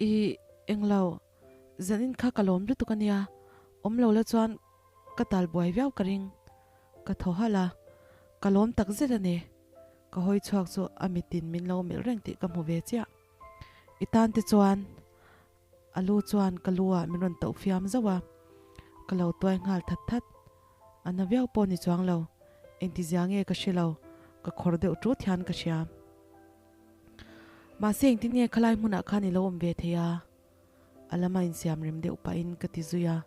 I englo, zanin kha ka lawm lutuk ania, awm lo la chuan ka tal buai viau ka ring. Ka thaw halh a, ka lawm tak zet a ni. Ka hawi chhuak chu a mitin min lo melh reng tih ka hmu ve chiah. I tan te chuan a lu chuan ka lu ah min rawn tauh fiam zauh a, ka lo tuai nghal that that. A na viau pawh ni chuang lo, engtizia nge ka hre lo, ka khawr deuh tut hian ka hria. Mahse engtin nge khalai hmunah khan i lo awm ve thei a? A lama insiam rem deuh pahin ka ti zui a.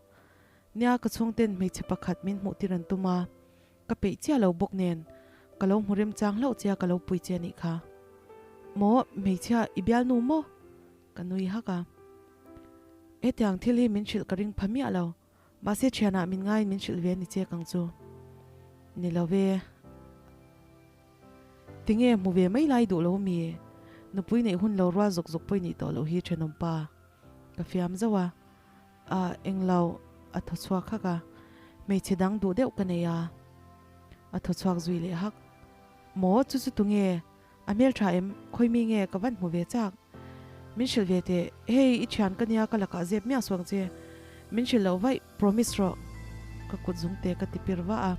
Nia ka chhungten hmeichhe pakhat min hmuh tir an tum a, ka peih chiah lo bawk nen ka lo hmu remchang hlauh che a ka lo pui che anih kha. Maw hmeichhia i bialnu maw? Ka nui hak a. Hetiang thil hi min hrilh ka ring pha miah lo. Mahse thianah min ngaiin min hrilh ve a ni chek ang chu. Ni lo ve. Tinge hmu ve mai lai duh lo mi? Nupui neih hun lo rual zawk zawk pawh i nih tawh loh hi thenawm pa. Ka fiam zauh a. A englo a thaw chhuak hak a. Hmeichhe dang duh deuh ka nei a. A thaw chhuak zui leh hak. Maw chu chu tunge? A hmeltha em? Khawi mi nge ka van hmu ve chak? Min hrilh ve teh, hei i thian ka nia ka lakah zep miah suang che. Min hrilh loh vaih, promise rawh. Ka kut zung te ka ti pir vah a.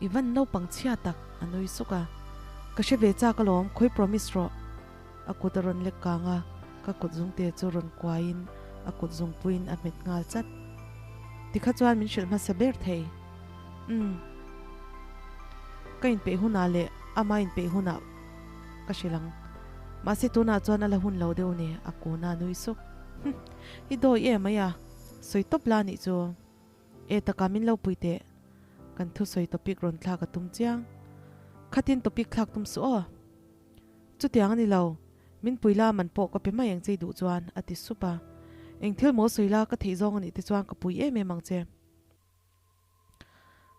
I van naupang chhia tak, a nui suk a. Ka hre ve chak alawm, khawi promise rawh. A kut a rawn lek kang a, ka kut zung te chu rawn kuaiin a kut zung puiin a hmet nghal chat. Tikha chuan min hrilh hmasa ber thei. Umm. Ka inpeih hunah leh ama inpeih hunah ka hrilh ang. Mahse tunah chuan a la hun lo deuh ni, a kun a nui suk. Hum. I dawi em mai a, sawi tawp la nih chu. E taka min lo pui teh. Kan thusawi topic rawn thlak a tum chiang. Khatin topic thlak tum suh aw. Chutiang a ni lo, min pui la man pawh ka pe mai ang che i duh chuan, a ti sup a. Eng thil maw sawi la ka theih zawng a nih te chuan ka pui em em ang che.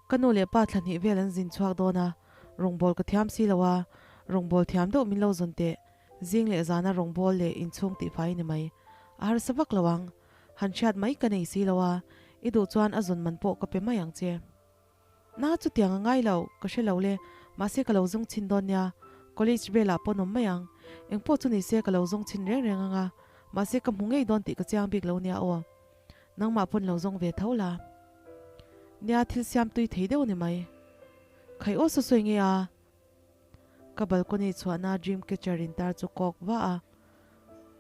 Ka nu leh pa thla hnih vel an zin chhuak dawn a, rawngbâwl ka thiam si lo a, rawngbâwl thiam deuh min lo zawn teh, zing leh zana rawngbâwl leh inchhung tihfai ni mai. A harsa vak lo ang, han hriat mai ka nei si lo a, i duh chuan a zawn man pawh ka pe mai ang che. Na chutiang a ngai lo, ka hre lo le, mahse ka lo zung chhin dawn nia, college velah pawh an awm mai ang, engpawh chu ni se ka lo zung chhin reng reng ang a, mahse ka hmu ngei dawn tih ka chiang bik lo nia aw, nangmah pawn lo zawng ve tho la. Nia thil siam tui thei deuh a ni mai. Khai aw saw sawi nge a? Ka balcony chhuahna dream catcher in tar chu kawk va a,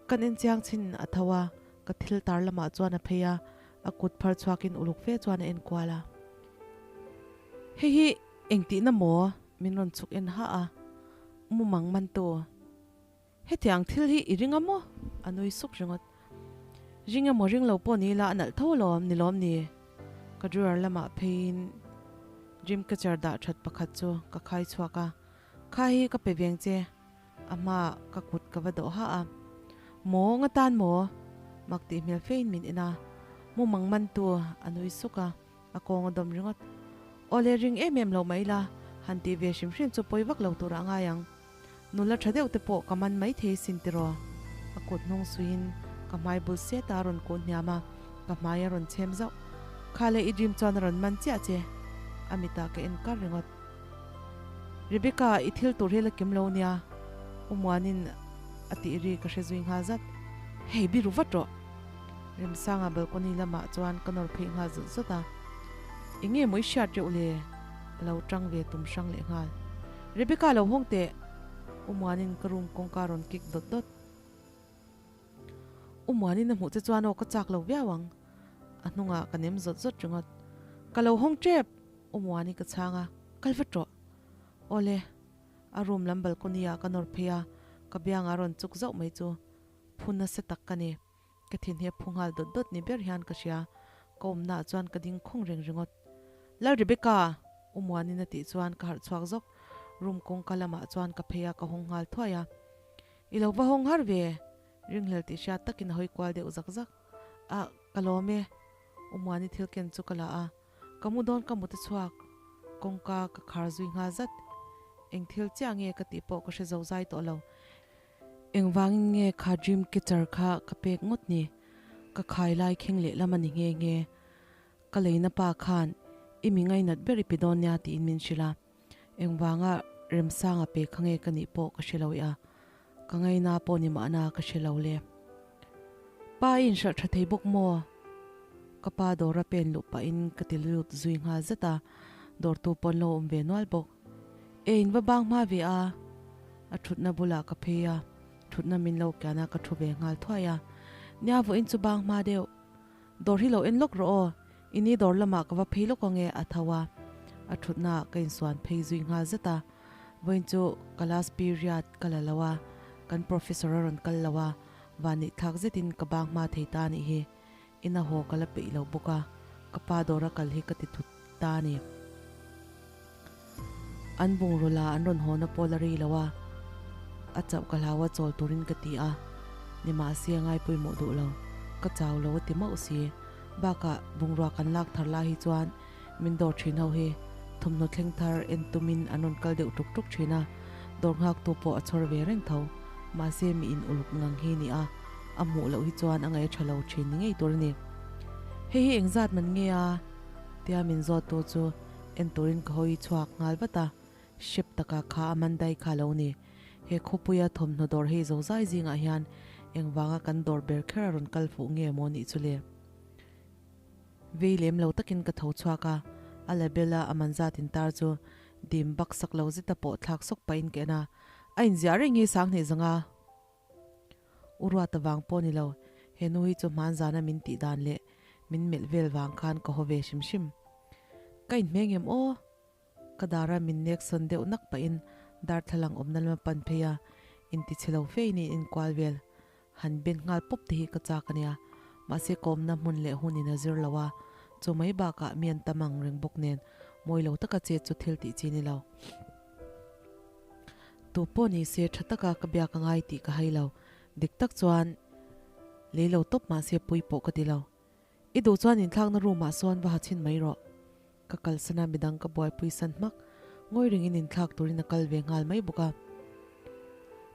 kan en chiang chin a tho a, ka thil tar lamah chuan a phei a, a kut phar chhuakin uluk fe chuan a en kual a. Hei hi engtihna maw? Min rawn chhuk en ha a, mumang man tu. Hetiang thil hi i ring a maw? A nui suk ringawt. Ring emaw ring lo pawh ni ila a nalh tho alawm, ni lawm ni? Ka drawer lamah pheiin dream catcher dah that pakhat chu ka khai chhuak a, Kha hi ka pe veng che, a hmaah ka kut ka va dawh ha a. Maw, nga tan maw? Mak tih hmel fein min en a, mumang mantu a nui suk a, a kawng a dawm ringawt. Awle ring em em lo mah ila, han tih ve hrim hrim chu pawi vak lo turah a ngai ang. Nula tha deuh te pawh ka man mai thei sin tiraw? A kut hnung suiin ka hmai bul set a rawn kun hniam a, ka hmai a rawn chhem zauh. Kha leh i dream chuan a rawn man chiah che. A mitah ka en kar ringawt. Rebecca, i thil tur hi la kim lo nia, U Muanin a tih ri ka hre zui nghal zat. Hei, biru vat rawh! Remsanga balcony lamah chuan ka nawr phei nghal zawt zawt a. Eng nge maw i hriat reuh le? A lo tang ve tum hrang leh nghal. Rebecca lo hawng teh! U Muanin ka room kawngka rawn kick dawt dawt. U Muanin a hmuh che chuan aw ka chak lo viau ang. A hnungah ka nem zawt zawt ringawt. Ka lo hawng tep! U Muani ka chhang a, kal vat rawh. Awle. A room lam balcony ah ka nawr phei a, ka biangah a rawn chuk zauh mai chu phu nasa tak ka ni. Ka thin hi a phu nghal dawt dawt ni ber hian ka hria, ka awmna ah chuan ka ding khawng reng ringawt. Lal Rebecca! U Muanin a tih chuan ka harh chhuak zawk, room kawngka lamah chuan ka phei a ka hawng nghal thuai a. I lo va hawng har ve! Ringhlel tih hriat takin a hawi kual deuh zak zak. Ah, ka lawm e. U Muani thil ken chu ka la a, ka mu dawn ka mut a chhuak. Kawngka ka khar zui nghal zat. Eng thil chiah nge ka tih pawh ka hre zo zai tawh lo. Engvangin nge kha dream catcher kha ka pek ngawt ni? Ka khai lai kheng lehlam a ni nghe nghe. Ka leina pa khan i mi ngainat ber i pe dawn nia tiin min hrilh a. Engvanga Remsanga pe kha nge ka nih pawh ka hre lo i a. Ka ngaina pawh ni mahna ka hre lo le. Pa i inhralh tha thei bawk maw? Ka pa dawra pen luh pahin ka ti lut zui nghal zet a, dawrtu pawn lo awm ve nual bawk. E in va bang hma ve a, a thutna bulah ka phei a, thutna min lo kian a ka thu ve nghal thuai a. Nia vawiin chu bang hma deuh. Dawr hi lo en lawk rawh aw, i ni dawr lamah ka va phei lawk ange a tho a, a thutnaah ka insuan phei zui nghal zet a. Vawiin chu ka last period ka la lo a, kan professor a rawn kal lo a, vanneih thlak zetin ka bang hma thei ta anih hi. Ina haw ka la peih lo bawk a, ka pa dawra kal hi ka ti thut ta a ni. An bungraw la an rawn haw na pawh la rei lo a, a chauh ka hlau a chawl turin ka ti a, nimahse a ngai pawimawh duh lo, ka chau lo a ti mauh si. Bakah bungrua kan lak thar lai hi chuan min dawr thin ho hi thawmhnaw thleng thar en tumin an rawn kal deuh tuk tuk thin a, dawr nghaktu pawh a chhawr ve reng tho. Mahse mi in uluk ngang hi ni a, a hmuh loh hi chuan a ngaih a tha lo thin ni ngei tur a ni. Hei hi engzat man nge a? Tia min zawttu chu en turin ka hawi chhuak nghal vat a, hrep taka kha a man dai kha lo ni. He khawpuia thawmhnaw dawr hei zozai zingah hian engvanga kan dawr ber kher a rawn kal fuh nge maw nih chu le? Vei lem lo takin ka tho chhuak a, a label a a man zat in tar chu dim bak sak lo zeta pawh thlak sawk pahin ka en a, a inziah reng hi Sanghnih zanga u ruat avang pawh ni lo, he nu hi chu hman zana min tih dan leh min melh vel vang khan ka haw ve hrim hrim. Ka inhmeng em aw? Ka dara min nek sawn deuh nak pahin darthlalang awmna lama pan phei a, intichhe lo fe in in inkual vel. Han ben nghal pawp te hi ka chak a nia, mahse ka awmna hmun leh hun in a zir lo a, chu mai bakah mi an tam ang reng bawk nen mawi lo taka chet chu thil tih chi ni lo. Tu pawh ni se tha taka ka biak a ngai tih ka hai lo, dik tak chuan lei lo tawp mahse pui pawh ka ti lo. I duh chuan inthlakna room ah sawn va ha chhin mai rawh. Ka kalsan a midang ka buaipui san hmak, ngawi ringin inthlak turin a kal ve nghal mai bawk a.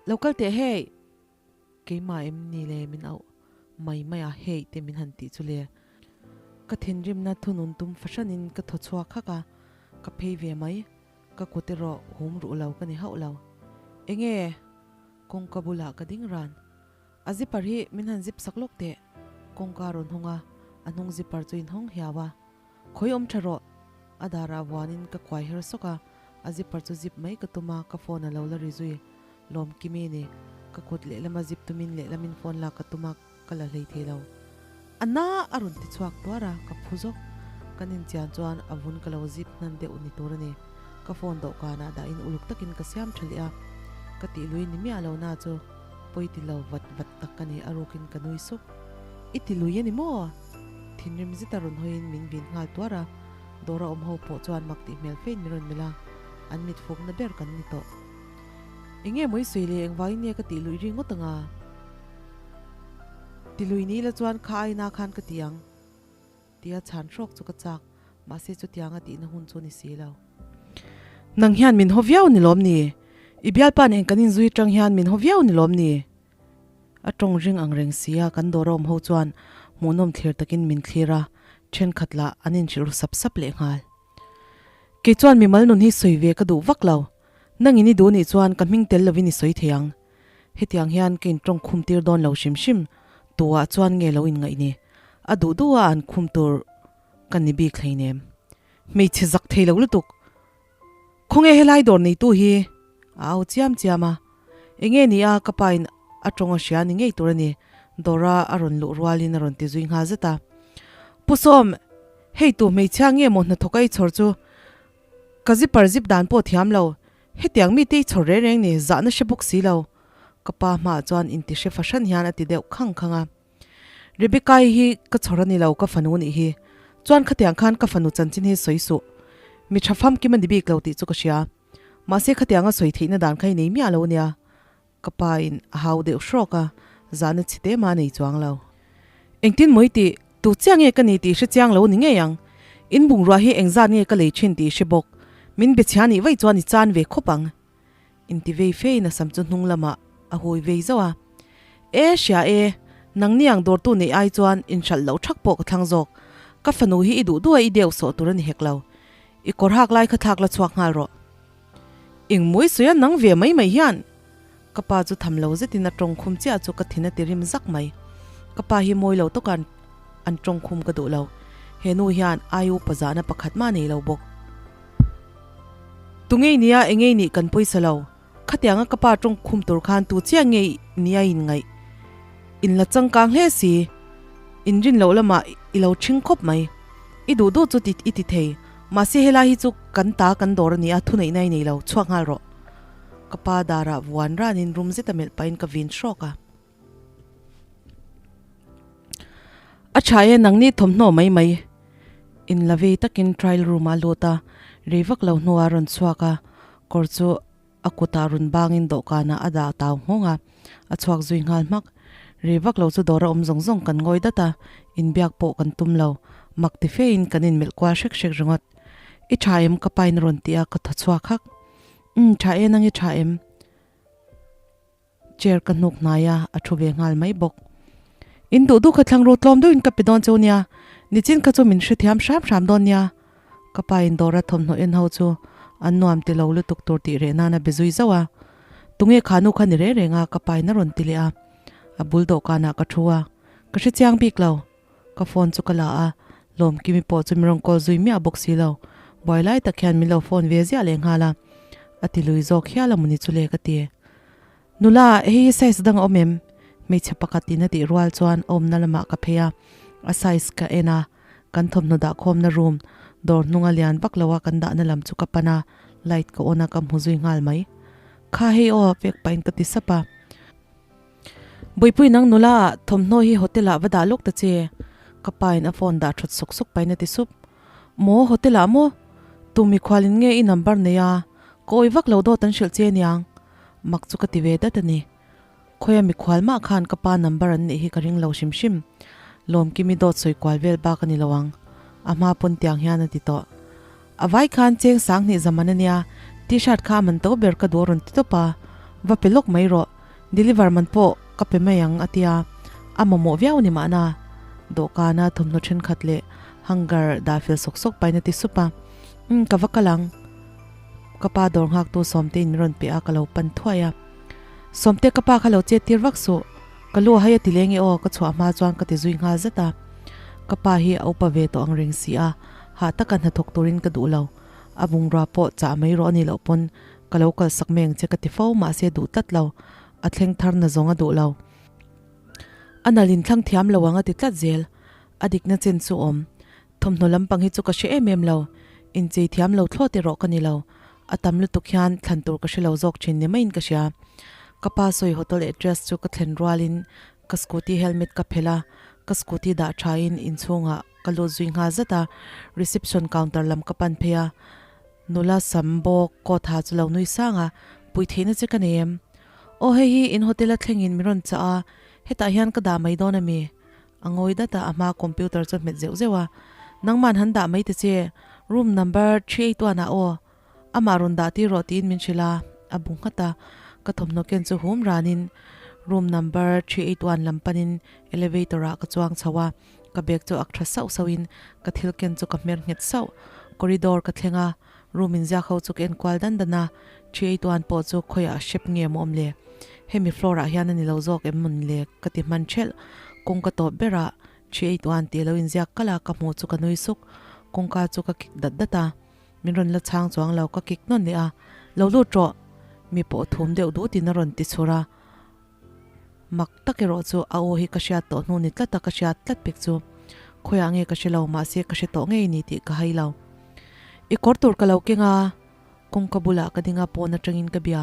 Lo kal teh hei! Keimah em ni le min auh mai mai a hei te min han tih chu le. Ka thinrimna thunun tum fahranin ka thaw chhuak hak a, ka phei ve mai. Ka kut erawh hum ruh lo ka ni hauh lo. Enge? Kawngka bulah ka ding ran. A zipper hi min han zip sak lawk teh. Kawngka a rawn hawng a, a hnung zipper chu inhawng hiau a. Khawi awm tha rawh. A darah vuanin ka kuai her sawk a, a zipper chu zip mai ka tum a, ka phone a lo la ri zui. Lawm Kimi ni. Ka kut lehlama zip tumin lehlamin phone lak ka tum a, ka la hlei thei lo. A na! a rawn ti chhuak tuar a, ka phu zawk. Kan inchian chuan a vun ka lo zip hnan deuh ni tur a ni. Ka phone dawhkanah dahin uluk takin ka siam tha leh a, ka tih lui ni miah lo na chu pawi ti lo vat vat tak ka ni, a rukin ka nui suk. I ti lui a ni maw? Thinrim zeta rawn hawiin min vin nghal tuar a, dawra awm ho pawh chuan mak tih hmel fein min rawn melh a, an mit fukna ber kan ni tawh. Enge maw i sawi le, engvangin nge ka tih luih ri ngawt anga? Ti lui ni ila chuan kha aina khan ka ti ang tia chhan hrawk chu ka chak, mahse chutianga tihna hun chu ni si lo. Nang hian min haw viau ni lawm ni? I bialpa nen kan inzui atang hian min haw viau ni lawm ni? A tawng ring ang reng si a, kan dawr awm ho chuan hmuhnawm thlir takin min thlir a, thenkhat lah an inhrilh ru sap sap lehnghal. Kei chuan mimal nun hi sawi ve ka duh vak lo, nangin i duh nih chuan ka hming tel lovin i sawi thei ang. Hetiang hian ka intawng khum tir dawn lo hrim hrim, tuah chuan nge lo inngaih ni? A duh duh a an khum tur ka ni bik hleinem. Hmeichhe zak thei lo lutuk. Khawnge helai dawr neitu hi? A au chiam chiam a. Enge ni a ka pa in a tawng a hria ni ngei tur a ni, Dawra a rawn luh rualin a rawn ti zui nghal zet a. Pu Sawm, hei tu hmeichhia nge maw hnathawk a i chhawr chu? Ka zipper zip dan pawh thiam lo, hetiang mite i chhawr reng reng ni, zahna hre bawk si lo. Ka pa hmaah chuan inti hre fahran hian a ti deuh khang khang a. Rebecca-i hi ka chhawr a ni lo, ka fanu nih hi. Chuan khatiang khan ka fanu chanchin hi sawi suh. Mi tha famkim a ni bik lo tih chu ka hria. Mahse khatianga sawi theihna dan kha i nei miah lo nia. Ka pa in a hau deuh hrawk a, zahna chhi te mah a nei chuang lo. Engtin maw i tih? Tu chiah nge ka ni tih hre chiang lo ni ngei ang. In bungrua hi engzat nge ka lei thin tih i hre bawk. Min be chhia nih vaih chuan i chan ve khawp ang. Inti vei fei in a sam chu hnung lamah a hui vei zauh a. E hria e, nangni ang dawrtu neih ai chuan inhralh loh thak pawh ka thlang zawk. Ka fanu hi i duh duh a i deuh sawh tur a ni hek lo. I kawr hak lai kha thlak la chhuak nghal rawh. Eng mawi sawi a nang ve mai mai hian. Ka pa chu tham lo zetin a tawng khum chiah chu ka thin a ti rim zak mai. Ka pa hi mawi lo tawka an tawng khum ka duh lo. He nu hian ai upa zahna pakhat mah nei lo bawk. Tu ngei nia engei nih kan pawisa lo. Khatianga ka pa tawng khum tur khan tu chiah nge nia in ngaih. In la changkang hle si. In rin loh lamah i lo ṭhing khawp mai. I duh duh chu ti i ti thei. Mahse helai hi chu kan ta kan dawr a ni a, thuneihna i nei lo. Chhuak nghal rawh. Ka pa darah vuan ranin rum zeta melh pahin ka vin hrawk a. A tha e nangni thawmhnaw mai mai. In la vei takin trial room ah a lut a, rei vak lo hnuah a rawn chhuak a, kawr chu a kutah rawn bangin dawhkanah a dah tau nghawng a, a chhuak zui nghal hmak. Rei vak lo chu dawr a awm zawng zawng kan ngawi dat a, inbiak pawh kan tum lo. Mak ti fein kan inmelh kual hrek hrek ringawt. I tha em ka pain a rawn ti a, ka thaw chhuak hak. Umm tha e nang i tha em? Chair ka hnuk hnai a, a thu ve nghal mai bawk. In duh duh kha thlang ru tlawm deuhin ka pe dawn cheu nia, nichin kha chu min hrethiam hram hram dawn nia. Ka pa in dawra thawmhnaw en ho chu an nuam ti lo lutuk tur tih reh nan a be zui zauh a. Tunge kha nu kha ni reng reng a ka pa in a rawn ti leh a. A bul dawhkanah ka thu a, ka hrechiang bik lo. Ka phone chu ka la a, Lawmkimi pawh chu min rawn call zui miah bawk si lo. Buai lai tak hian min lo phone ve ziah leh nghal a, a ti lui zawk hial a mawni chu le ka ti. Nula, hei hi size dang a awm em? Hmeichhe pakhat in a tih rual chuan a awmna lamah ka phei a, a size ka en a, kan thawmhnaw dahkhawmna room dawr hnunga lian vak lo a kan dahna lam chu ka pan a, light ka on a ka hmu zui nghal mai. Kha hei aw, pek pahin ka ti sap a. Buipui nang nula ah thawmhnaw hi hotel ah va dah lawk ta che. Ka pa in a phone dah that sawk sawk pahin a ti sup. Maw hotel ah maw? Tu mikhual in nge i number nei a? Ka awi vak lo dawt an hrilh che aniang. Mak chu ka ti ve dat a ni. Khawia mikhual mah khan ka pa number an neih hi ka ring lo hrim hrim. Lawmkimi dawt sawi kual vel bak a ni lo ang. A hma pawn tiang hian a ti tawh. A vai khan cheng sanghnih zaman a nia, t-shirt kha a man to ber ka duh a rawn ti tawp a, va pe lawk mai rawh, deliver man pawh ka pe mai ang a tia, a mamawh viau a ni mahna. Dawhkana thawmhnaw thenkhat leh hanger dah fel sawk sawk pahin a ti sup a, Umm ka va kal ang. Ka pa dawr nghaktu Sawmte in min rawn pe a, ka lo pan thuai a. Sawmte ka pa kha lo chet tir vak suh, ka lu a hai a ti leng e aw ka chhuah hma chuan ka ti zui nghal zat a. Ka pa hi a upa ve tawh ang reng si a, hah taka hnathawk turin ka duh lo. A bungrua pawh chah mai rawh a nih loh pawn ka lo kalsak mai ang che ka ti fo mahse duh tlat lo, a thleng thar na zawng a duh lo. A nal in thlang thiam lo ang a ti tlat zel, a dikna chen chu awm. Thawmhnaw lampang hi chu ka hre em em lo, inchei thiam lo thlawt erawh ka ni lo. A tam lutuk hian thlan tur ka hre lo zawk thin ni maiin ka hria. Ka pa sawi hotel address chu ka thlen rualin ka scooty helmet ka phelh a, ka scooty dah thain inchhungah ka lut zui nghal zat a, reception counter lam ka pan phei a, nula sam bawk coat ha chu lo nui sang a, pui theihna che ka nei em? Aw hei hi in hotel a thlengin min rawn chah a, hetah hian ka dah mai dawn ami? A ngawi dat a, a hma computer chu a hmet zeuh zeuh a, Nangman han dah mai ta che, room number 381 ah aw, amah rawn dah tir rawh tiin min hrilh a, a bu nghat a, ka thawmhnaw ken chu hum ranin room number 381 lam panin elevator ah ka chuang chho a, ka bag chu ak tha sauh sauhin ka thil ken chu ka hmer nghet sauh, corridor ka thleng a, room inziak ho chu ka en kual dan dan a, 381 pawh chu khawiah hrep nge maw awm le? Hemi floor ah hian a ni lo zawk em mawn le ka ti hman thelh, kawngka tawp berah 381 tih a lo inziak kalh a, ka hmuh chu ka nui suk, kawngka chu ka kik dat dat a, min rawn la chhang chuang lo, ka kik nawn leh a, lo lut rawh, mi pawh thum deuh dut in a rawn ti chhur a. Mak tak erawh chu a aw hi ka hriat tawh hnu ni tlat a ka hriat tlat pek chu khawiah nge ka hre lo mahse ka hre tawh ngei ni tih ka hai lo. I kawr tur ka lo keng a, kawngka bulah ka ding a pawn atangin ka bia.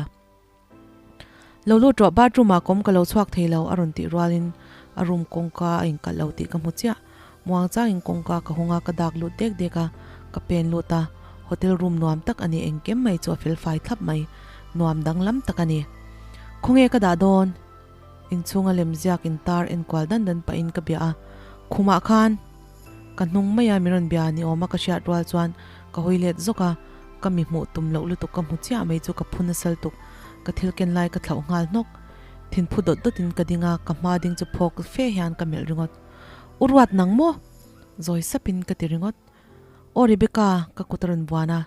Lo lut rawh bathroom ah kawm ka lo chhuak thei lo a rawn tih rualin a room kawngka a inkalh lo tih ka hmu chiah. Muang changin kawngka ka hung a ka dak lut dek dek a, ka pen lut a, hotel room nuam tak a ni engkim mai chu a fel fai thlap mai, nuam danglam tak a ni. Khawnge ka dah dawn? Inchhunga lemziak intar enkual dan dan pahin ka bia a, khumah khan ka hnung maia min rawn bia ni awma ka hriat rual chuan ka hawi let zawk a, ka mi hmuh tum loh lutuk ka hmu chiah mai chu ka phu nasal tuk, ka thil ken lai ka thlauh nghal hnawk, thinphu dawt dawtin ka ding a, ka hma ding chu phawk fe hian ka melh ringawt. U ruat nang maw? Zawi sapin ka ti ringawt. Aw Rebecca, ka kut a rawn buan a.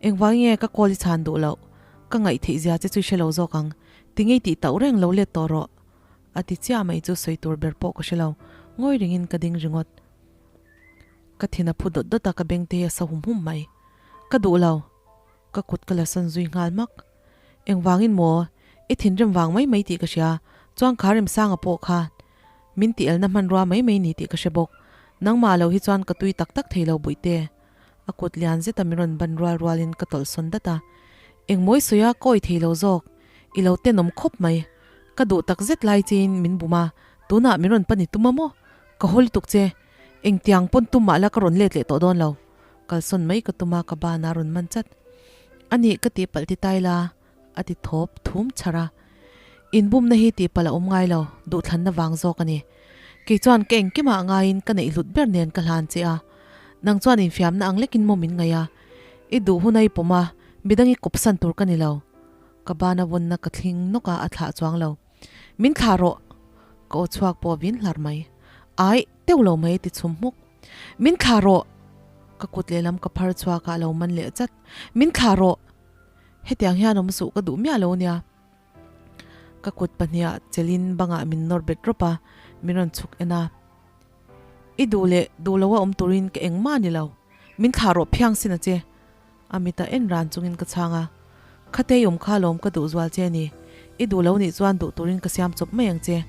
Engvang nge ka call i chhan duh loh? Ka ngaih theih zia che chu i hre lo zawk ang. Tingei tih tauh reng lo let tawh rawh. A ti chiah mai chu sawi tur ber pawh ka hre lo. Ngawi ringin ka ding ringawt. Ka thin a phu dawt dawt a, ka beng te hi a sa hum hum mai. Ka duh lo. Ka kut ka la sawn zui nghal hmak. Engvangin maw? I thinrim vang mai mai tih ka hria. Chuan kha Remsanga pawh kha min tih elna hmanrua mai mai ni tih ka hre bawk. Nangmah lo hi chuan ka tui tak tak thei lo Buihte. A kut lian zeta min rawn ban rual rualin ka tawlh sawn dat a. Engmawi sawi a ka awih thei lo zawk. I lo tenawm khawp mai. Ka duh tak zet lai chein min bum a, tunah min rawn pan i tum a maw? Ka haw lutuk che. Engtiang pawn tum mah la ka rawn let leh tawh dawn lo. Kalsawn mai ka tum a, ka ban a rawn man chat. A nih ka tihpalh ti tai la, a ti thawp thum chhar a. Inbumna hi tihpalh a awm ngai lo, duhthlanna vang zawk a ni. Kei chuan ka engkimah ngaiin ka neih hlut ber nen ka hlan che a. Nang chuan infiamna ang lekin maw min ngaih a? I duh hun a i pawm a, midang i kawpsan tur ka ni lo. Ka ban a vawnna ka thling nawk a, a thlah chuang lo. Min thlah rawh! Ka aw chhuak pawh vin hlar mai. Aih, teuh lo mai ti chhum hmuk. Min thlah rawh! Ka kut lehlam ka phar chhuak a, a lo man leh chat. Min thlah rawh! Hetiang hian awm suh ka duh miah lo nia. Ka kut pahniha chelin bangah min nawr bet rawp a, min rawn chhuk en a. I duh leh duh loa awm turin ka engmah ni lo. Min thlah rawh phiang sin a che. A mita en ran chungin ka chhang a, Khatei awm kha lawm ka duh zual che a ni. I duh lo nih chuan duh turin ka siam chawp mai ang che.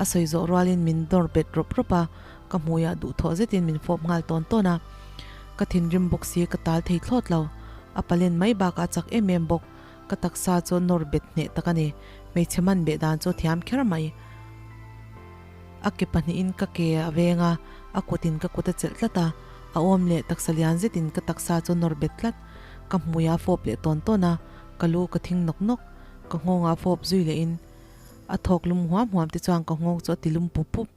A sawi zawh rualin min dawr bet rawp rawp a, ka hmuiah duhthawh zetin min fawp nghal tawn tawn a. Ka thinrim bawk si ka tal thei thlawt lo. A palen mai bakah a chak em em bawk. Ka taksa chu nawr bet hneh tak a ni. Hmeichhe man beh dan chu thiam kher mai. A ke pahnihin ka ke a veng a, a kutin ka kut a chelh tlat a, a awm leh taksa lian zetin ka taksa chu nawr bet tlat. Ka hmui a fawp leh tawn tawn a, ka lu ka thing nawk nawk. Ka nghawng a fawp zui lehin a thawk lum huam huam te chuan ka nghawng chu a ti lum pup pup.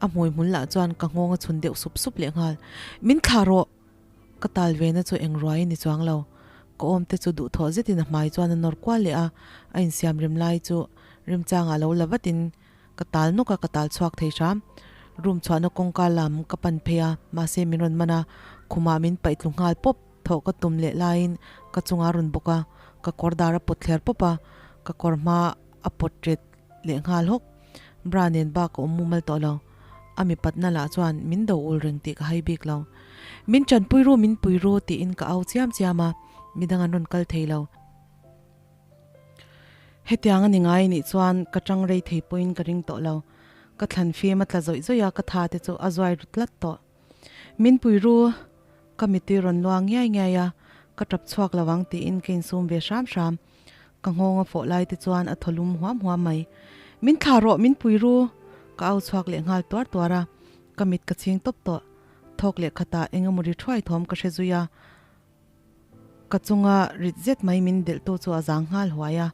A hmui hmun lah chuan ka nghawng a chhun deuh sup sup leh nghal. Min thlah rawh! Ka tal ve na chu eng ruai a ni chuang lo. Ka awm te chu duhthawh zetin a hmai chuan a nawr kual leh a, a insiam rem lai chu remchangah lo la vatin ka tal nawk a, ka tal chhuak thei hram. Room chhuahna kawngka lam ka pan phei a, mahse min rawn man a, khumah min paih tlu nghal pawp. Thawh ka tum leh laiin ka chungah a rawn bawk a, ka kawr dar a pawt thler pawp a, ka kawr hma a pawt ret leh nghal hawk. Bra nen bak ka awm mumal tawh lo. A mipatna lah chuan min do ul reng tih ka hai bik lo. Min tanpui ru, min pui ru tiin ka au chiam chiam a, midang an rawn kal thei lo. Hetiang a ni ngai nih chuan ka tang rei thei pawhin ka ring tawh lo. Ka thlan fim a tla zawih zawih a, ka tha te chu a zuai ru tlat tawh. Min pui ru, ka mittui rawn luang ngiai ngiai a, ka tap chhuak lo ang tiin ka insum ve hram hram. Ka nghawng a fawh lai te chuan a thaw lum huam huam mai. Min thlah rawh, min pui ru! Ka au chhuak leh nghal tuar tuar a, ka mit ka chhing tawp tawh. Thawk leh khatah eng emaw ri thuai thawm ka hre zui a, ka chunga rit zet mai min delh tu chu a zang nghal huai a,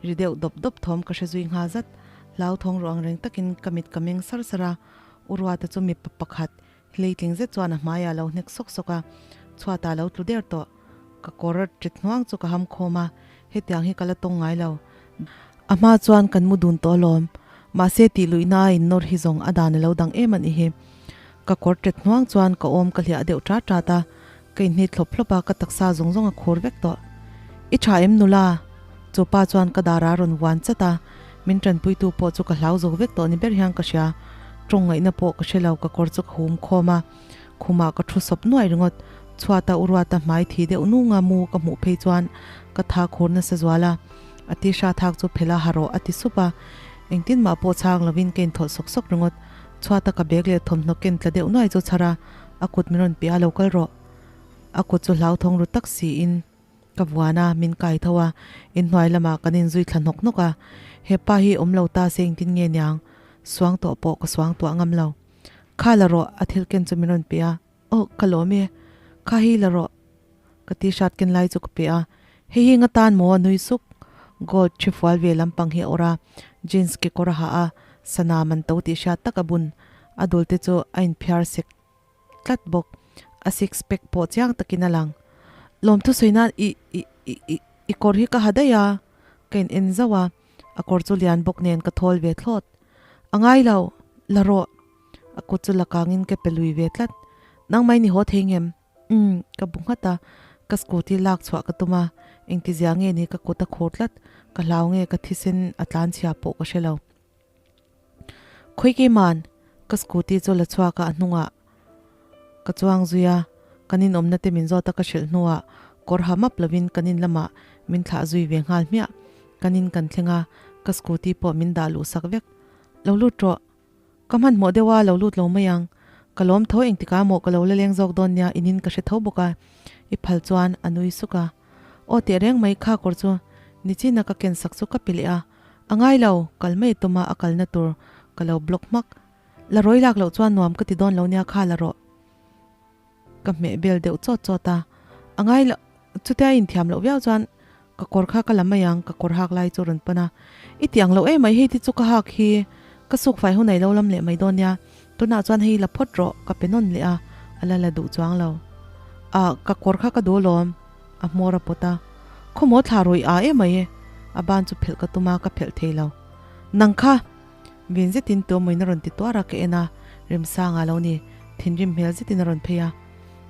ri deuh dawp dawp thawm ka hre zui nghal zat. Hlauthawng ruh ang reng takin ka mit ka meng sar sar a, U Ruata chu mipa pakhat Hleitling zet chuan a hmaiah a lo hnek sawk sawk a, chhuatah a lo tlu der tawh. Ka kawr ṭit hnuang chu ka ham khawm a, hetiang hi ka la tawng ngai lo. A hma chuan kan mu dun tawh alawm, mahse tih luihna a innawr hi zawng a dan a lo dang em a nih hi. Ka kawr ṭet hnuang chuan ka awm ka hliah deuh ṭat ṭat a, ka inhnit hlawp hlawp a, ka taksa zawng zawng a khur vek tawh. I ṭha em nula? Chu pa chuan ka darah a rawn vuan chat a, min ṭanpuitu pawh chu ka hlau zo vek tawh ni ber hian ka hria. Ṭawng ngaihna pawh ka hre lo, ka kawr chu ka hum khawm a, khumah ka ṭhu sawp nuai ringawt. Chhuata u Ruata hmai thi deuh nunga mu ka hmuh phei chuan ka tha khur nasa zual a, a tihra thak chu phela ha rawh a ti sup a, engtin mah pawh chhang lovin ka inthawlh sawk sawk ringawt. Chhuata ka bag leh thawmhnaw ken tla deuh nuai chu chhar a, a kut min rawn piah a lo kal rawh. A kut chu hlauthawng ru tak siin. Ka vuan a, min kai tho a, inhnuai lamah kan inzui thla hnawk hnawk a, he pa hi awm lo ta se engtin nge niang, suang tawh pawh ka suang tuah ngam lo. Kha la rawh, a thil ken chu min rawn pe a, aw ka lawm e, kha hi la rawh, ka t-shirt ken lai chu ka pe a, hei hi nga tan maw a nui suk, gold thi fual ve lampang hi a awrh a, jeans kekawr a ha a, sana man to tih hriat tak a bun, a dul te chu a inphiar sek. tlat bawk. A six pack pawh chiang takin a lang. Lawmthu sawi nan i i i i i kawr hi ka ha daih a, ka in en zauh a, a kawr chu lian bawk nen ka thawl ve thlawt. A ngai lo, la rawh. A kut chu la kangin ka pe lui ve tlat. Nangmah in i haw thei ngem? Umm, ka bu nghat a, ka scooty lak chhuah ka tum a. Engtizia nge ni ka kut a khur tlat, ka hlau nge ka thisen a tlan chhia pawh ka hre lo. Khawi keiman ka scooty chu la chhuak a a hnungah ka chuang zui a, kan inawmna te min zawt a ka hrilh hnuah kawr ha map lovin kan in lamah min thlah zui ve nghal hmiah. Kan in kan thleng a, ka scooty pawh min dah luh sak vek. Lo lut rawh. Ka hmanhmawh deuh a, lo lut lo mai ang. Ka lawm tho engtikah maw ka lo la leng zawk dawn nia inin ka hre tho bawk a, i phal chuan a nui suk a. Aw teh reng mai kha kawr chu nichina ka ken sak chu ka pe leh a, a ngai lo, kal mai tuma a kalna tur ka lo block hmak. La rawi lak loh chuan nuam ka ti dawn lo nia kha la rawh. Ka hmeh bel deuh chawt chawt a, a ngai lo, chutia inthiam loh viau chuan ka kawr kha ka la mai ang, ka kawr hak lai chu rawn pan a, i ti ang lo em mai hei ti chu ka hak hi ka suk fai hunai lo lam leh mai dawn nia, tunah chuan hei la phawt rawh ka pe nawn leh a, a la la duh chuang lo. A, ka kawr kha ka duh alawm, a hmawr a pawt a, khawmaw thla rawih a em mai, a ban chu phelh ka tum a, ka phelh thei lo. Nang kha! Vin zetin tuamawin a rawn ti tuar a, ka en a, Remsanga lo ni, thinrim hmel zetin a rawn phei a.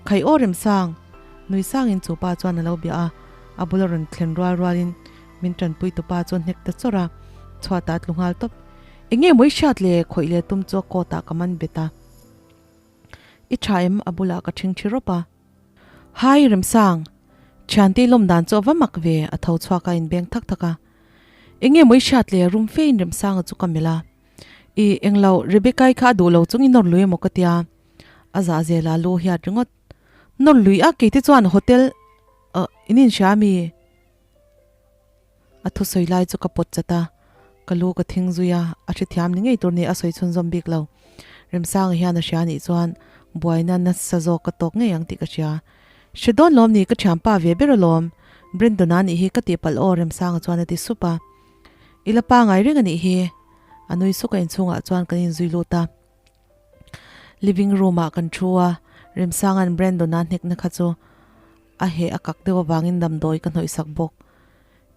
Khai aw Remsang! Nui sangin chu pa chuan a lo bia a, a bula rawn thlen rual rualin min tanpui tu pa chu a hnek ta chawrh a, chhuatah a tlu nghal tawp. Eng nge maw i hriat le? Khawih leh tum chu a coat ah ka man bet a. I tha em? A bulah ka thing thi rawp a. Hi Remsang! Thiante i lawm dan chu a va mak ve, a tho chhuak a inbeng thak thak a. Eng nge maw i hriat le? Rum fe in Remsanga chu ka melh a. I, englo, Rebecca-i kha a duh lo chung i nawr lui emaw ka tia. A zah zel a lu hiat ringawt. Nawr lui a keite chuan hotel uh in inhria ami? A thusawi lai chu ka pawt chat a, ka lu ka thing zui a, a hrethiam ni ngei tur ni a sawi chhunzawm bik lo. Remsanga hian a hria nih chuan buaina nasa zawk ka tawk ngei ang tih ka hria. Hre dawn lawm ni ka thianpa ve ber alawm, Brandon-a nih hi ka tihpalh aw Remsanga chuan a ti sup a. I la pangai reng a nih hi. A nui suk a inchhungah chuan kan inzui lut a. Living room ah kan thu a, Remsanga'n Brandon-a hnekna kha chu a heh a kak deuh avangin damdawi ka hnawih sak bawk.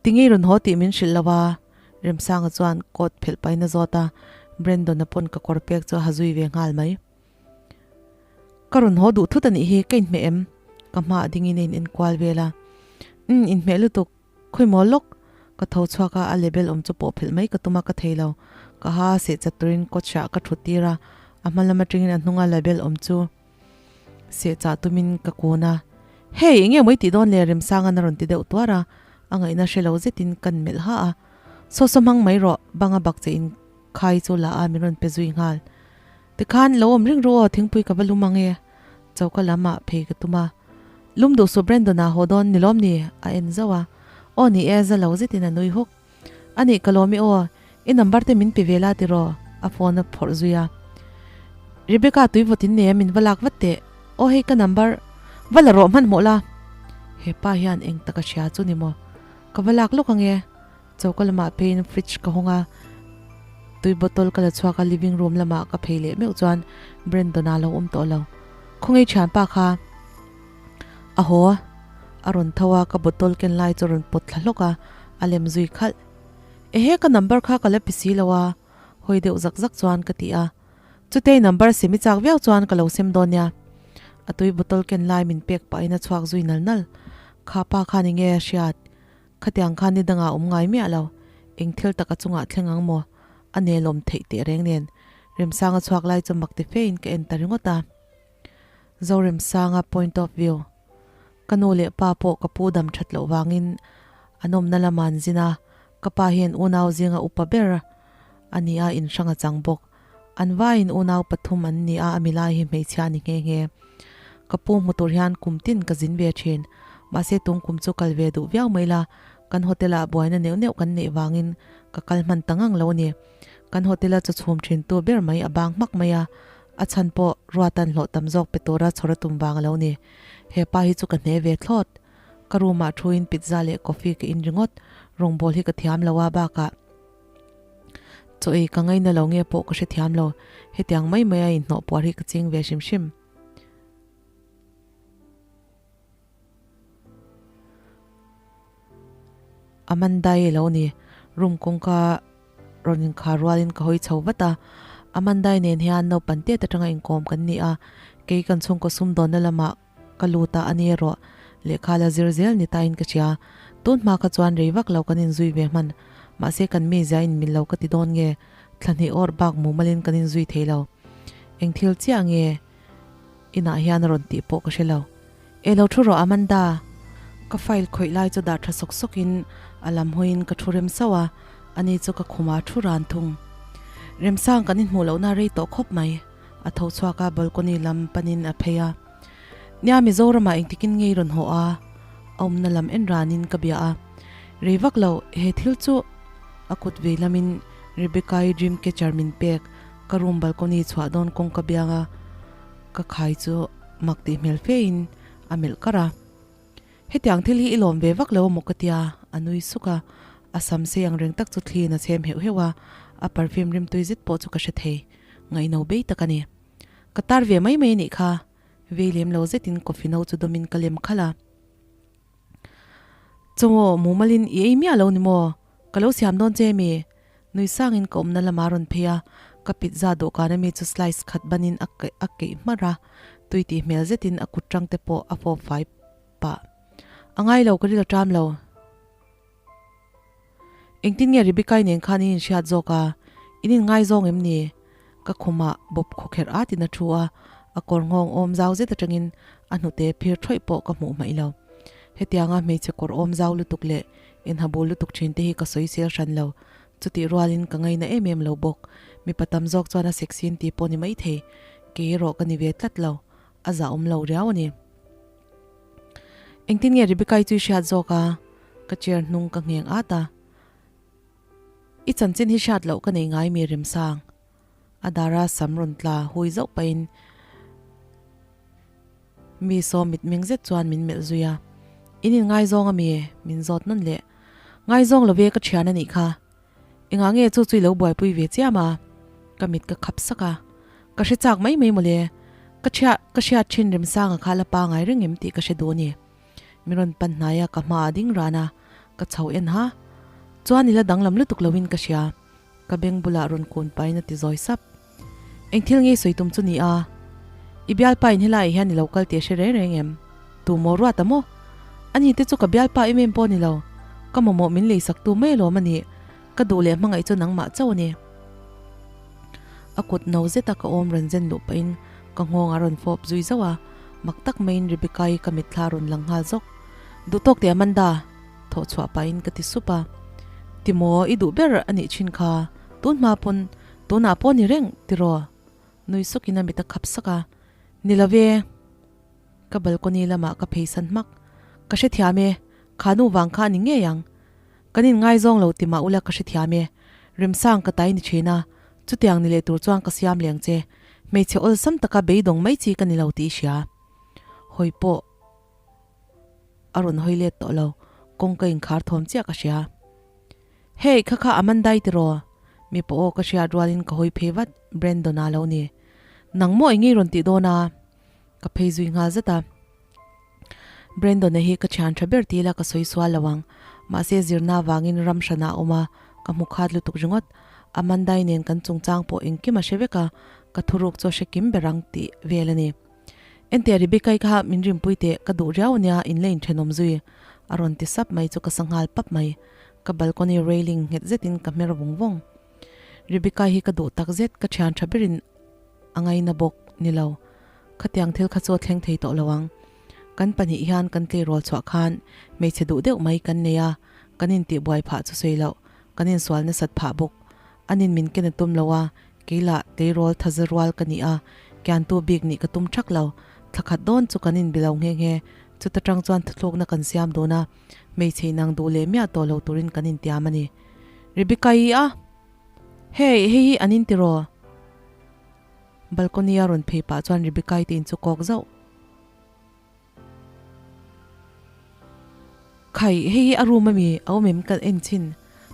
Tinge i rawn haw tih min hrilh lo a? Remsanga chuan coat phelh pahin a zawt a, Brandon-a pawn ka kawr pek chu a ha zui ve nghal mai. Ka rawn haw duh thut a nih hi, ka inhmeh em? Ka hmaah dingin a in enkual vel a. Umm, inhmeh lutuk. Khawimaw lawk? Ka tho chhuak a, a lebel awm chu pawh phelh mai ka tum a, ka thei lo. Ka ha a seh chat turin kawthrah ka thut tir a, a hma lam atangin a hnunga lebel awm chu seh chah tumin ka kun a. Hey, enge maw i tih dawn le? Remsanga'n a rawn ti deuh tuar a, a ngaihna hre lo zetin kan melh ha a. Saw saw hmang mai rawh, banga bak che in khai chu la a min rawn pe zui nghal. Tikhan, lo awm ring ru aw, thingpui ka va lum ang e. Choka lam ah phei ka tum a. Lum duh suh Brandon ah haw dawn ni lawm ni? A en zauh a. Aw ni e, za lo zetin a nui huk. A nih ka lawm i aw, i number te min pe ve la tiraw? A phone a phawrh zui a. Rebecca tui vawt in nei a min va lak vat teh. Aw hei ka number, va la rawh hmanhmawh la. He pa hian eng tak a hria chu ni maw? Ka va lak lawk ange. Choka lamah pheiin fridge ka hawng a, tui bottle ka la chhuak a, living room lamah ka phei leh meuh chuan Brandon-a lo awm tawh lo. Khawngaih thianpa kha a haw a rawn tho a, ka bottle ken lai chu a rawn pawt thla hlawk a, a lem zui khalh. Ehe ka number kha ka la pi si lo a, hawi deuh zak zak chuan ka ti a. Chutei number sem i chak viau chuan ka lo sem dawn nia. A tui bottle ken lai min pek pahin a chhuak zui nal nal. Kha pa khan enge a hriat? Khatiang khan ni dangah awm ngai miah lo, eng thil tak a chungah thleng ang maw? A nelawm theih teh reng nen. Remsanga chhuak lai chu mak ti fein ka en ta ringawt a. Zoremsanga point of view. Ka nu leh pa pawh ka pu dam that loh vangin an awmna lamah an zin a, ka pa hian unau zinga upa ber a ni a, inhrang a chang bawk. An vaiin unau pathum an ni a, a milai hi hmeichhia a ni nghe nghe. Ka pu hmu tur hian kum tin ka zin ve thin. Mahse tung kum chu kal ve duh viau mai la, kan hotel ah buaina neuh neuh kan neih vangin ka kal hman ta ngang lo a ni. Kan hotel a chaw chhum thin tu ber mai a bang hmak mai a, a chhan pawh Ruatan hlawh tam zawk pe tura chhawr a tum vang a lo ni. He pa hi chu ka hne ve thlawt. Ka room ah thuin pizza leh coffee ka in ringawt. Rawngbawl hi ka thiam lo a, bakah. Chaw ei ka ngaina lo nge pawh ka hrethiam lo, hetiang mai mai a inhnawh puar hi ka ching ve hrim hrim. Amanda-i lo ni, room kawngka rawn inkhar rualin ka hawi chho vat a. Amanda-i nen hian naupang tet atanga inkawm kan ni a, kei kan chhungkaw sumdawnna lamah ka lut a, ani erawh lehkha la zir zel ni tain ka hria. Tun hma kha chuan rei vak lo kan inzui ve hman. Mahse kan mizia in mil lo ka ti dawn nge, thla hnih awr bak mumalin kan inzui thei lo. Eng thil chiah nge inah hian a rawn tih pawh ka hre lo. E lo thu rawh Amanda! Ka file khawih lai chu dah tha sawk sawkin a lam hawiin ka thu rem sauh a, ani chu ka khumah a thu ran thung. Remsang kan inhmuh lohna rei tawh khawp mai. A tho chhuak a, balcony lam panin a phei a. Nia Mizoramah engtikin ngei rawn haw a, a awmna lam en ranin ka bia a. Rei vak lo, he thil chu a kut vei lamin Rebecca-i dream catcher min pek, ka room balcony chhuah dawn kawngka bianga ka khai chu mak tih hmel fein a melh kar a. Hetiang thil hi i lawm ve vak lo maw ka tia, a nui suk a, a sam sei ang reng tak chu thliin a chhem heuh heuh a, a perfume rimtui zet pawh chu ka hre thei, ngaihno bei tak a ni. Ka tar ve mai mai a nih kha, vei lem lo zetin coffee no chu dawmin ka lem khalh a. Chaw mumalin i ei miah lo ni maw? Ka lo siam dawn che mi? Nui sangin ka awmna lamah a rawn phei a, ka pizza dawhkan ami chu slice khat banin a a keih hmarh a, tui tih hmel zetin a kut tang te pawh a fawp fai pah. A ngai lo, ka ril a ṭam lo. Engtin nge Rebecca-i nen khan in inhriat zawk a? In inngaizawng em ni? Ka khumah bawp khawkherh atin a thu a, a kawr nghawng awm zau zet atangin a hnute phir thawih pawh ka hmuh hmaih lo. Hetianga hmeichhe kawr awm zau lutuk leh inha bul lutuk thin te hi ka sawi sel hran lo. Chutih rualin ka ngaina em em lo bawk. Mipa tam zawk chuan a sexy in ti pawh ni maithei. Kei erawh ka ni ve tlat lo. A zahawm lo riau a ni. Engtin nge Rebecca-i chu i hriat zawk a? Ka chair hnung ka ngheng at a. I chanchin hi hriat loh ka nei ngai mi Remsang. A dara sam rawn tla hui zauh pahin mi saw mitmeng zet chuan min melh zui a. In inngaizawng a mi? Min zawt nawn leh. Ngaizawng lo ve ka thian a nih kha. Engah nge chu chu i lo buaipui ve chiam a? Ka mit ka khap sak a. Ka hre chak mai mai mawle. Ka thiah ka hriat thin Remsanga kha la pangai reng em tih ka hre duh a ni. Mi rawn pan hnai a ka hma a ding ran a, ka chho en ha. Chuan i la danglam lutuk loin ka hria. Ka beng bulah rawn kun pahin a ti zawi sap. Eng thil nge sawi tum chu ni a? I bialpa in helaiah hian i lo kal tih a hre reng reng em? Tu maw ruat a maw? Ani te chu ka bialpa em em pawh a ni lo. Ka mamawh min leisak tu mai alawm a nih. Ka duh leh hmangaih chu nangmah chauh a ni. A kut no zeta ka awm rawn zen luh pahin ka nghawng a rawn fawp zui zauh a, mak tak maiin Rebecca-i ka mitthla a rawn lang nghal zawk. Duh tawk teh Amanda! Thawh chhuah pahin ka ti sup a. Ti maw, i duh ber a nih thin kha. Tun hma pawn Tunah pawh ni reng tiraw? Nui sukin a mit a khap sak a. Ni lo ve. Ka balcony lamah ka pheisan hmak. Ka hrethiam e, kha nu vang kha a ni ngei ang. Kan inngaizawng lo ti mah ula ka hrethiam e. Remsang ka tai ni thin a, chutiang ni leh tur chuan ka siam leng che. Hmeichhe awlsam taka beidawng mai chi ka ni lo tih i hria. Hawi pawh. A rawn hawi let tawh lo, kawngka inkhar thawm chiah ka hria. Hey, kha kha Amanda i tiraw? Mipa aw ka hriat rualin ka hawi phei vat, Brandon-a lo ni. Nang maw eng nge i rawn tih dawn a? Ka phei zui nghal zet a. Brandon-a hi ka thian tha ber ti ila ka sawi sual lo ang. Mahse zirna avangin ram hranah a awm a, ka hmu khat lutuk ringawt. Amanda-i nen kan chungchang pawh engkim a hre vek a, ka thuruk chu a hre kim ber ang tih vel a ni. Enteh Rebecca-i kha min rimpui teh, ka duh riau ania in la inthenawm zui a rawn ti sap mai chu ka sa nghal pap mai. Ka balcony railing nghet zetin ka hmer vawng vawng. Rebecca-i hi ka duh tak zet, ka thian tha berin a ngaina bawk ni lo. Khatiang thil kha chu a thleng thei tawh lo ang. Kan pahnih hian kan tleirawl chhuah khan hmeichhe duh deuh mai kan nei a, kan intihbuai phah chu sawi loh, kan insual nasat phah bawk. Anin min ken a tum lo a, Kei lah tleirawl thaza rual ka ni a, kiantu bik nih ka tum thak lo. Thla khat dawn chu kan inbi lo nghe nghe. Chuta tang chuan thuthlukna kan siam dun a, hmeichhe inang duh leh miah tawh lo turin kan intiam a ni. Rebecca-i a! Hey, hei hi an inti raw? Balcony-a rawn phei pah chuan Rebecca-i te in chu kawk zauh. Khai, hei hi a room ami a awm em ka en chhin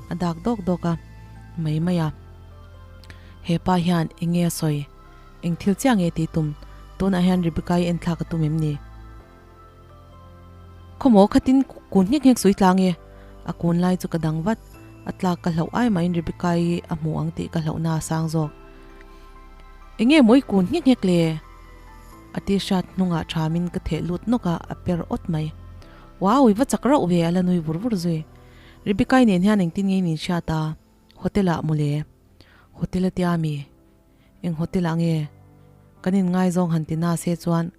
a dak dawk dawk a, mai mai a. He pa hian eng nge a sawi? Eng thil chiah nge tih tum? Tunah hian Rebecca-i en thlak a tum em ni? Khawmaw khatin kun nghek nghek sui tlang e. A kun lai chu ka dang vat. A tlak ka hlauh ai mahin Rebecca-i a hmu ang tih ka hlauhna a sang zawk. Eng nge maw i kun nghek nghek le? A t-shirt hnungah thamin ka theh lut nawk a, a per awt mai. Wow, i va chak rauh ve a la nui vur vur zui. Rebecca-i nen hian engtin nge in inhriat a? Hotel ah mawle. Hotel a tia mi? Eng hotel ah nge? Kan inngaizawng han ti na se chuan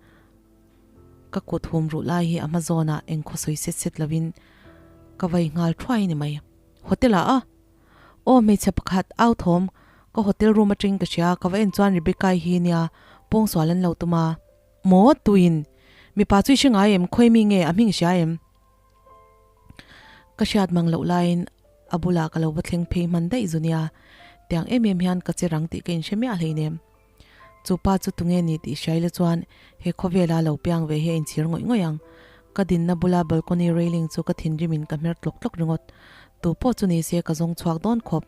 ka kut hum ruh lai hi a hma zawnah eng khaw sawi set set lovin ka vai nghal thuai ni mai. Hotel ah a? Aw hmeichhe pakhat au thawm ka hotel room atangin ka hria ka va en chuan Rebecca-i hi nia pawngsual an lo tum a. Maw tuin mipa chu i hre ngai em khawi mi nge a hming i hria em? Ka hriat mang loh laiin a bulah ka lo va thleng phei hman daih zu nia, tiang em em hian ka che rang tih ka inhre miah hleinem. Chu pa chu tunge ni tih hriaila chuan he khawvela lo piang ve hi a inchhir ngawih ngawih ang. Ka dinna bula balcony railing chu ka thinrimin ka hmer tlawk tlawk ringawt. Tu pawh chu ni se ka zawng chhuak dawn khawp.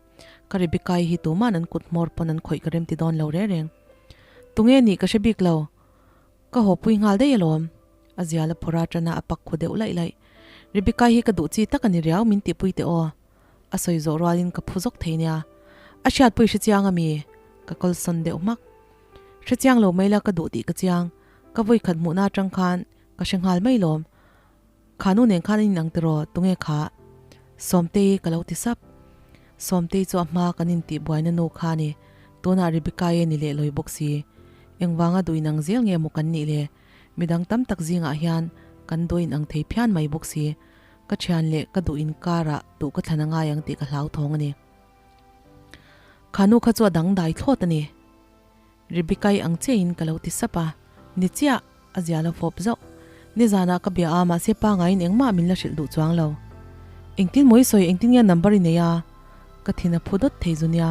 Ka Rebecca-i hi tuman an kut hmawr pawn an khawih ka remti dawn lo reng reng. Tunge nih ka hre bik lo. Ka haw pui nghal daih alawm. A zial a phawrh a tana a pak khu deuh laih laih. Rebecca-i hi ka duh chi tak a ni riau min tihpui teh aw. A sawi zawh rualin ka phu zawk thei nia. A hriatpui hre chiang a mi? Ka kalsawn deuh hmak. Hre chiang lo mai la ka duh tih ka chiang. Ka vawi khat hmuhna atang khan ka hre nghal mai lawm. Kha nu nen khan an inang tiraw tunge kha? Sawmtei ka lo ti sap. Sawmtei chu a hma kan intih buaina nu kha a ni. Tunah Rebecca-i a ni leh lawi bawk si. Engvanga duh inang zel nge maw kan nih le? Midang tam tak zingah hian kan duh inang thei phian mai bawk si. Ka thian leh ka duh inkarah duh ka thlan a ngai ang tih ka hlauthawng a ni. Kha nu kha chu a dangdai thlawt a ni. Rebecca-i ang chiahin ka lo ti sap a, ni chiah, a zia la fawp zauh. Nizanah ka bia a, mahse pangaiin engmah min la hrilh duh chuang lo. Engtin maw i sawi, engtin nge number i nei a? Ka thin a phu dawt thei zu nia.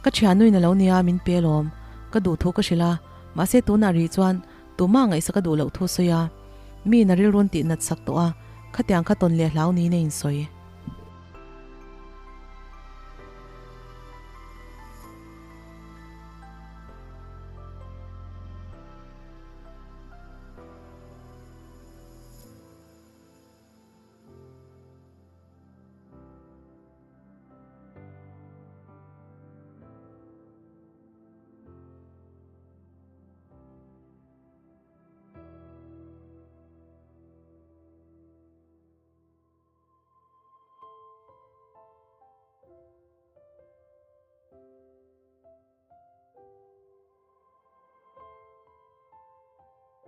Ka thiannuin a lo nia, min pe alawm. Ka duh thu ka hrilh a, mahse tunah rih chuan Tumah ngaihsak a duh loh thu sawi a, mi in a rilrun tih nat sak tawh a, khatiang kha tawn leh hlau niin a insawi.